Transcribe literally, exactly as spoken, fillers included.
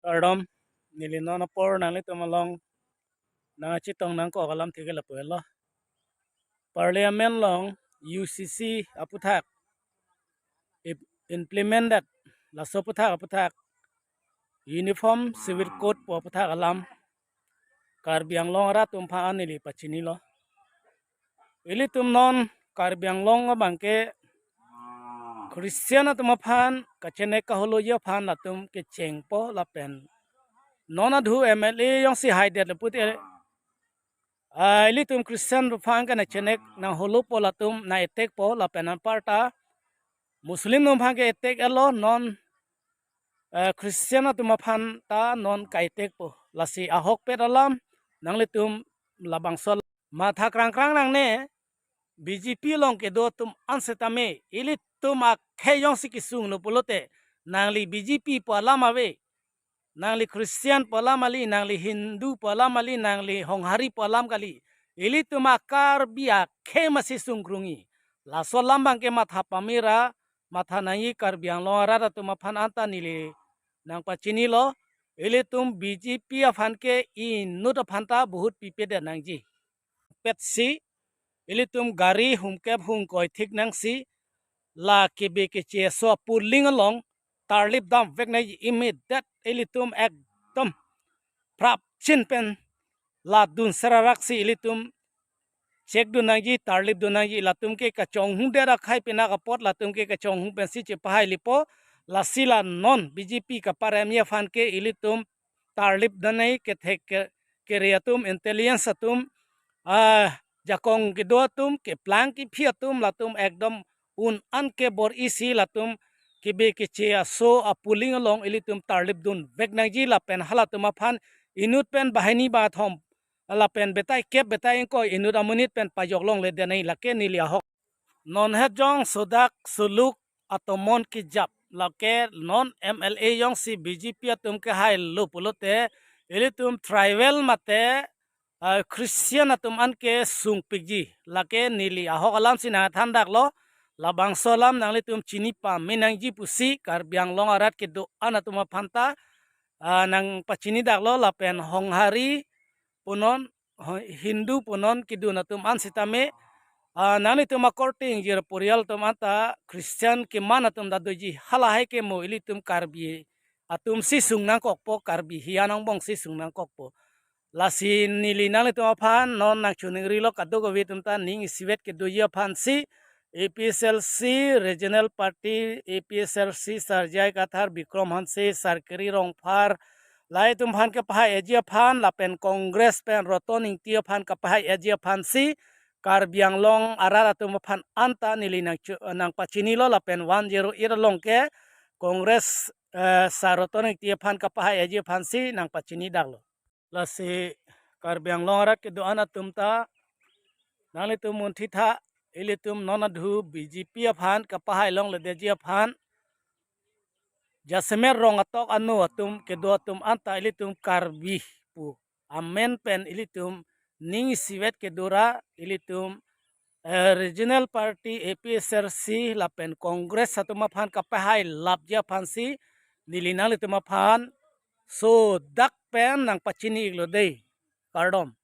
Kardom, neli non apor nanglitum along nangchetong nangkok alam thik ke lapu lo. Parliament along U C C aputhak ip-, implement det, laso aputhak aputhak Uniform Civil Code pu aputhak alam Karbi Anglong arat atum aphan neli pachinilo. Ilitum non Karbi Anglong abang ke Christian atum aphan kachenek kaholoji aphan latum kechengpo lapen non adhu M L A jongsi haidet le pute, ah, ilitum Christian aphan ke nangchenek nangholopo latum nang-attackpo lapen anparta Muslim atum aphan ke attack-etlo, non, eh, Christian atum aphan ta non ka-attackpo. Lasi ahokpet alam nanglitum labangso matha krangkrang nangne. B J P along kedo atum an setame ilitum akhei jongsi kesunglo pulote nangli B J P pu alam ave, nangli Christian pu alam kali, nangli Hindu pu alam kali, nangli Honghari pu alam kali. Ilitum a-Karbi akhei masi sungkrungji. Laso alam abang ke matha pamera, matha nangji Karbi Anglong arat atum aphan anta neli nangpachinilo. Ilitum B J P aphan ke inut aphan ta vote pipedet nangji. Petsi ilitum gari humkep hung koi thik nangsi la kebe keche aso apuling along tarlip damvek nangji, immediate ilitum ekdom prapchin pen la dun serarak si ilitum chekdun nangji, tarlipdun nangji. Latum ke kachonghungdet akhei pinak apot latum ke kachonghung pensi chepahai lipo. Lasi la non B J P kaparemji aphan ke ilitum tarlipdun nangji, kethek ke, kere atum, intelligence atum, ah, jakong kedo atum, keplang kephi atum, latum ekdom un-an ke bor-isi latum kebe keche aso apuling along ilitum tarlipdunvek nangji lapen halatum aphan inut pen banghini bangkethom lapen betai kep betai ingkoi inut amonit pen pajok longledet nangji, lake neli ahok. Non het jong sodak soluk atomon kejap, lake non M L A jongsi B J P atum kehailo pulote ilitum tribal mate, ah, Christian atum an kesungpikji, lake neli ahok alamsi nangthandaklo. Labangso alam nanglitum chini pame nangji pusi Karbi Anglong arat kedo-an atum aphan ta, ah, nangpachinidaklo. Lapen Honghari punon, ho-, Hindu punon kedun atum an setame, ah, nanglitum akorte ingjir aporial atum anta Christian keman atum ta doji, halahei ke mo ilitum Karbi atumsi sung nangkokpo, Karbi hiyan angbongsi sung nangkokpo. Lasi neli nanglitum aphan non nangchiningrilo, kadokave atum ta ning isivet kedoji aphansi A P H L C Regional Party, A P H L C Sar J I Kathar, Bikram Hanse, Sar Kiri Rongphar, lahei atum aphan kapahai-etji aphan lapen Congress pen Roton Ingti aphan kapahai-etji aphansi Karbi Anglong arat atum aphan anta neli nangchu-, nangpachinilo, lapen one zero eight along ke Congress, eh, Sar Roton Ingti aphan kapahai-etji aphansi nangpachinidaklo. Lasi Karbi Anglong arat kedo-an atum ta nanglitum munthitha, ilitum non adhu B J P aphan kapahai longledetji aphan jasemet rong atok ano atum kedo atum anta ilitum Karbi pu amen pen ilitum ning isivet kedo ra ilitum, eh, Regional Party A P H L C lapen Congress atum aphan kapahailapji aphansi neli nanglitum aphan sodak pen nangpachini-iklo dei. Kardom.